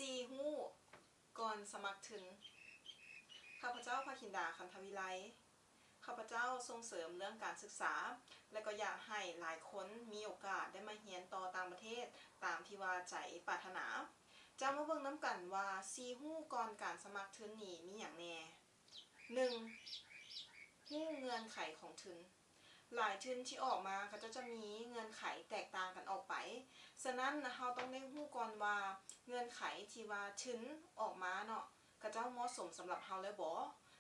ສີ່ຮູ້ກ່ອນສະໝັກທຶນ. ຂ້າພະເຈົ້າ ພະຄິນດາ ຄັນທະວິໄລ. ຂ້າພະເຈົ້າສົ່ງເສີມເລື່ອງການສຶກສາ ແລະ ກໍຢາກໃຫ້ຫຼາຍຄົນມີໂອກາດໄດ້ມາຮຽນຕໍ່ຕ່າງປະເທດຕາມທີ່ວ່າໃຈປາດຖະໜາ. ຈະມາເບິ່ງນຳກັນວ່າສີ່ຮູ້ກ່ອນການສະໝັກທຶນນີ້ມີຫຍັງແດ່. ໜຶ່ງ ຮູ້ເງື່ອນໄຂຂອງທຶນ. ຫຼາຍທຶນທີ່ອອກມາ ເຂົາເຈົ້າຈະມີເງື່ອນໄຂແຕກຕ່າງກັນອອກໄປ. ສະນັ້ນ ເຮົາຕ້ອງໄດ້ຮູ້ກ່ອນວ່າເງື່ອນໄຂທີ່ວ່າທຶນອອກມາເນາະ ເຂົາເຈົ້າເໝາະສົມສຳລັບເຮົາແລ້ວບໍ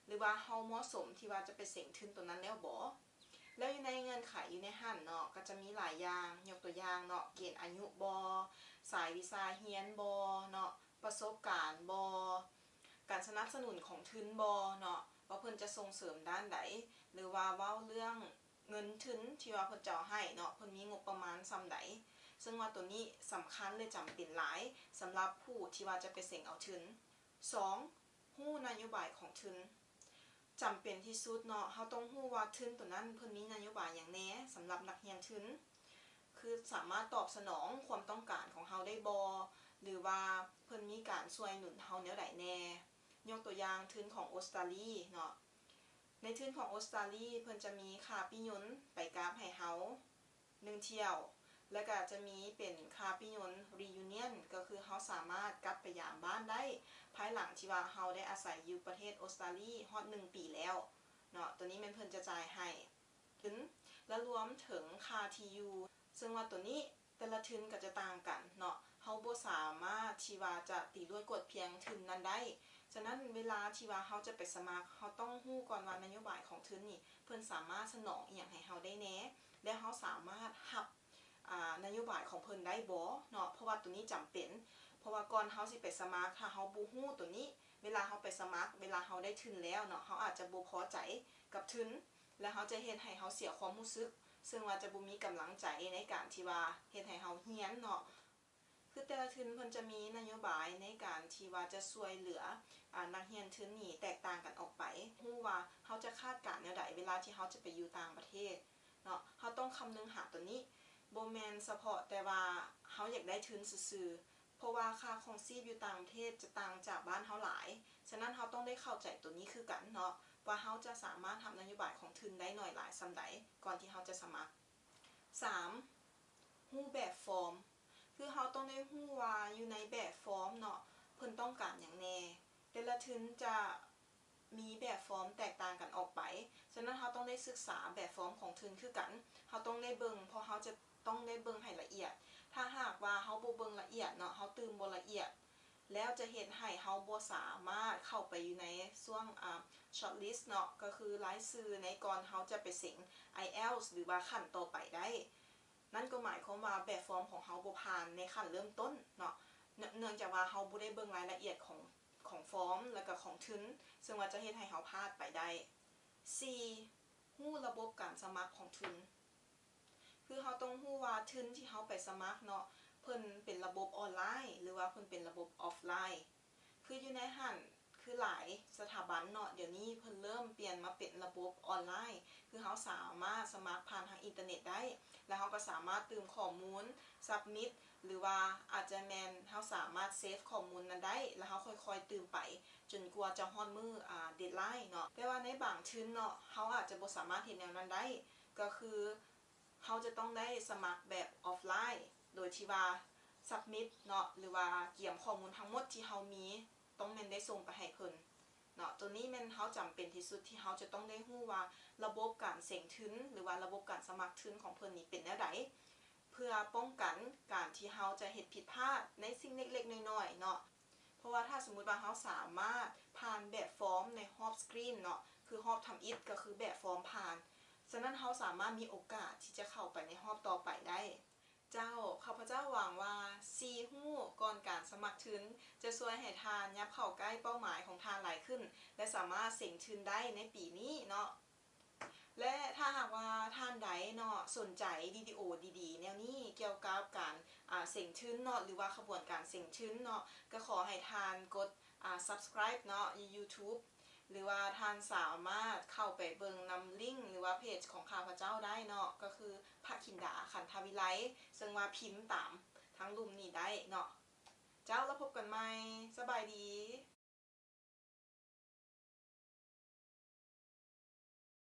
ຫຼືວ່າເຮົາເໝາະສົມທີ່ວ່າຈະໄປເສັງທຶນໂຕນັ້ນແລ້ວບໍ. ແລ້ວຢູ່ໃນເງື່ອນໄຂຢູ່ໃນຫັ້ນເນາະ ກໍຈະມີຫຼາຍຢ່າງ, ຍົກຕົວຢ່າງເນາະ ເກນອາຍຸບໍ, ສາຍວິຊາຮຽນບໍເນາະ, ປະສົບການບໍ, ການສະໜັບສະໜູນຂອງທຶນບໍເນາະ ວ່າເພິ່ນຈະສົ່ງເສີມດ້ານໃດ ຫຼືວ່າເວົ້າເລື່ອງເງິນທຶນທີ່ວ່າເພິ່ນຈະເອົາໃຫ້ເນາະ ເພິ່ນມີງົບປະມານສ່ຳໃດ. ເຊິ່ງວ່າໂຕນີ້ສຳຄັນ ແລະ ຈຳເປັນຫຼາຍສຳລັບຜູ້ທີ່ວ່າຈະໄປເສັງເອົາທຶນ. ສອງ ຮູ້ນະໂຍບາຍຂອງທຶນ. ຈຳເປັນທີ່ສຸດເນາະ ເຮົາຕ້ອງຮູ້ວ່າທຶນໂຕນັ້ນເພິ່ນມີນະໂຍບາຍຫຍັງແດ່ສຳລັບນັກຮຽນທຶນ. ຄືສາມາດຕອບສະໜອງຄວາມຕ້ອງການຂອງເຮົາໄດ້ບໍ່ ຫຼືວ່າເພິ່ນມີການຊ່ວຍໜູນເຮົາແນວໃດແດ່. ຍົກຕົວຢ່າງ ທຶນຂອງອົດສະຕາລີເນາະ ໃນທຶນຂອງອົດສະຕາລີ ເພິ່ນຈະມີຄ່າປີ້ຍົນໄປກັບໃຫ້ເຮົາໜຶ່ງຖ້ຽວ ແລ້ວກະຈະມີເປັນຄ່າປີ້ຍົນ reunion ກໍຄືເຮົາສາມາດກັບໄປຢາມບ້ານໄດ້ ພາຍຫຼັງທີ່ວ່າເຮົາໄດ້ອາໄສຢູ່ປະເທດອົດສະຕາລີຮອດໜຶ່ງປີແລ້ວເນາະ ໂຕນີ້ແມ່ນເພິ່ນຈະຈ່າຍໃຫ້. ແລະ ລວມເຖິງຄ່າທີ່ຢູ່ ເຊິ່ງວ່າໂຕນີ້ແຕ່ລະທຶນກໍຈະຕ່າງກັນເນາະ ເຮົາບໍ່ສາມາດທີ່ວ່າຈະຕີລວດກວດພຽງທຶນນັ້ນໄດ້. ສະນັ້ນເວລາທີ່ວ່າເຮົາຈະໄປສະໝັກ ເຮົາຕ້ອງຮູ້ກ່ອນວ່ານະໂຍບາຍຂອງທຶນນີ້ ເພິ່ນສາມາດສະໜອງອີ່ຫຍັງໃຫ້ເຮົາໄດ້ແດ່ ແລະ ເຮົາສາມາດຮັບ ອາ ນະໂຍບາຍຂອງເພິ່ນໄດ້ບໍ່ເນາະ ເພາະວ່າໂຕນີ້ຈຳເປັນ. ເພາະວ່າກ່ອນເຮົາຊິໄປສະໝັກ ຖ້າເຮົາບໍ່ຮູ້ໂຕນີ້ ເວລາເຮົາໄປສະໝັກ ເວລາເຮົາໄດ້ທຶນແລ້ວເນາະ ເຮົາອາດຈະບໍ່ພໍໃຈກັບທຶນ ແລະ ເຮົາຈະເຮັດໃຫ້ເຮົາເສຍຄວາມຮູ້ສຶກ ເຊິ່ງວ່າຈະບໍ່ມີກຳລັງໃຈໃນການທີ່ວ່າເຮັດໃຫ້ເຮົາຮຽນເນາະ. ຄືແຕ່ລະທຶນເພິ່ນຈະມີນະໂຍບາຍໃນການທີ່ວ່າຈະຊ່ວຍເຫຼືອ ອາ ນັກຮຽນທຶນນີ້ແຕກຕ່າງກັນອອກໄປ. ຮູ້ວ່າເຮົາຈະຄາດການແນວໃດເວລາທີ່ເຮົາຈະໄປຢູ່ຕ່າງປະເທດເນາະ ເຮົາຕ້ອງຄຳນຶງຫາໂຕນີ້ ບໍ່ແມ່ນສະເພາະແຕ່ວ່າເຮົາຢາກໄດ້ທຶນຊື່ໆ ເພາະວ່າຄ່າຄອງຊີບຢູ່ຕ່າງປະເທດຈະຕ່າງຈາກບ້ານເຮົາຫຼາຍ. ສະນັ້ນເຮົາຕ້ອງໄດ້ເຂົ້າໃຈໂຕນີ້ຄືກັນເນາະ ວ່າເຮົາຈະສາມາດຮັບນະໂຍບາຍຂອງທຶນໄດ້ໜ້ອຍຫຼາຍສ່ຳໃດ ກ່ອນທີ່ເຮົາຈະສະໝັກ. ສາມ ຮູ້ແບບຟອມ. ຄືເຮົາຕ້ອງໄດ້ຮູ້ວ່າຢູ່ໃນແບບຟອມເນາະ ເພິ່ນຕ້ອງການຫຍັງແດ່. ແຕ່ລະທຶນຈະ ມີແບບຟອມແຕກຕ່າງກັນອອກໄປ. ສະນັ້ນເຮົາຕ້ອງໄດ້ສຶກສາແບບຟອມຂອງທຶນຄືກັນ. ເຮົາຕ້ອງໄດ້ເບິ່ງ ເພາະເຮົາຈະຕ້ອງໄດ້ເບິ່ງໃຫ້ລະອຽດ. ຖ້າຫາກວ່າເຮົາບໍ່ເບິ່ງລະອຽດເນາະ ເຮົາຕື່ມບໍ່ລະອຽດ ແລ້ວຈະເຮັດໃຫ້ເຮົາບໍ່ສາມາດເຂົ້າໄປຢູ່ໃນຊ່ວງ ອາ shortlist ເນາະ ກໍຄືລາຍຊື່ໃນກ່ອນເຮົາຈະໄປເສັງ IELTS ຫຼືວ່າຂັ້ນຕໍ່ໄປໄດ້. ນັ້ນກໍໝາຍຄວາມວ່າແບບຟອມຂອງເຮົາບໍ່ຜ່ານໃນຂັ້ນເລີ່ມຕົ້ນເນາະ ເນື່ອງຈາກວ່າເຮົາບໍ່ໄດ້ເບິ່ງລາຍລະອຽດຂອງ ຂອງຟອມ ແລະກະຂອງທຶນ ເຊິ່ງວ່າຈະເຮັດໃຫ້ເຮົາພາດໄປໄດ້. ສີ່ ຮູ້ລະບົບການສະໝັກຂອງທຶນ. ຄືເຮົາຕ້ອງຮູ້ວ່າທຶນທີ່ເຮົາໄປສະໝັກເນາະ ເພິ່ນເປັນລະບົບອອນລາຍ ຫຼືວ່າເພິ່ນເປັນລະບົບອອຟລາຍ. ຄືຢູ່ໃນຫັ້ນ ຄືຫຼາຍສະຖາບັນເນາະ ດຽວນີ້ເພິ່ນເລີ່ມປ່ຽນມາເປັນລະບົບອອນລາຍ ຄືເຮົາສາມາດສະໝັກຜ່ານທາງອິນເຕີເນັດໄດ້ ແລ້ວເຮົາກໍສາມາດຕື່ມຂໍ້ມູນ submit ຫຼືວ່າອາດຈະແມ່ນເຮົາສາມາດເຊຟຂໍ້ມູນນັ້ນໄດ້ ແລ້ວເຮົາຄ່ອຍໆຕື່ມໄປ ຈົນກວ່າຈະຮອດມື້ ອາ deadline ເນາະ. ແຕ່ວ່າໃນບາງທຶນເນາະ ເຮົາອາດຈະບໍ່ສາມາດເຮັດແນວນັ້ນໄດ້ ກໍຄື ເຮົາຈະຕ້ອງໄດ້ສະໝັກແບບອອຟລາຍ ໂດຍທີ່ວ່າ submit ເນາະ ຫຼືວ່າກຽມຂໍ້ມູນທັງໝົດທີ່ເຮົາມີ ຕ້ອງແມ່ນໄດ້ສົ່ງໄປໃຫ້ເພິ່ນເນາະ. ໂຕນີ້ແມ່ນເຮົາຈຳເປັນທີ່ສຸດທີ່ເຮົາຈະຕ້ອງໄດ້ຮູ້ວ່າລະບົບການເສັງທຶນ ຫຼືວ່າລະບົບການສະໝັກທຶນຂອງເພິ່ນນີ້ເປັນແນວໃດ ເພື່ອປ້ອງກັນການທີ່ເຮົາຈະເຮັດຜິດພາດໃນສິ່ງເລັກໆນ້ອຍໆເນາະ. ເພາະວ່າຖ້າສົມມຸດວ່າເຮົາສາມາດຜ່ານແບບຟອມໃນຮອບ screen ເນາະ ຄືຮອບທຳອິດ ກໍຄືແບບຟອມຜ່ານ, ສະນັ້ນເຮົາສາມາດມີໂອກາດທີ່ຈະເຂົ້າໄປໃນຮອບຕໍ່ໄປໄດ້. ເຈົ້າ, ຂ້າພະເຈົ້າຫວັງວ່າສີ່ຮູ້ກ່ອນການສະໝັກທຶນຈະຊ່ວຍໃຫ້ທ່ານຫຍັບເຂົ້າໃກ້ເປົ້າໝາຍຂອງທ່ານຫຼາຍຂຶ້ນ ແລະ ສາມາດເສັງທຶນໄດ້ໃນປີນີ້ເນາະ. ແລະ ຖ້າຫາກວ່າທ່ານໃດເນາະ ສົນໃຈວິດີໂອດີໆແນວນີ້ ກ່ຽວກັບການ ອາ ເສັງທຶນເນາະ ຫຼືວ່າຂະບວນການເສັງທຶນເນາະ ກໍຂໍໃຫ້ທ່ານກົດ ອາ subscribe ເນາະ ຢູ່ YouTube ຫຼືວ່າທ່ານສາມາດເຂົ້າໄປເບິ່ງນຳລິ້ງ ຫຼືວ່າເພຈຂອງຂ້າພະເຈົ້າໄດ້ເນາະ ກໍຄື ພະຄິນດາ ຂັນທະວິໄລ ເຊິ່ງວ່າພິມຕາມທາງລຸ່ມນີ້ໄດ້ເນາະ. ເຈົ້າ ແລ້ວ ພົບກັນໃໝ່. ສະບາຍດີ.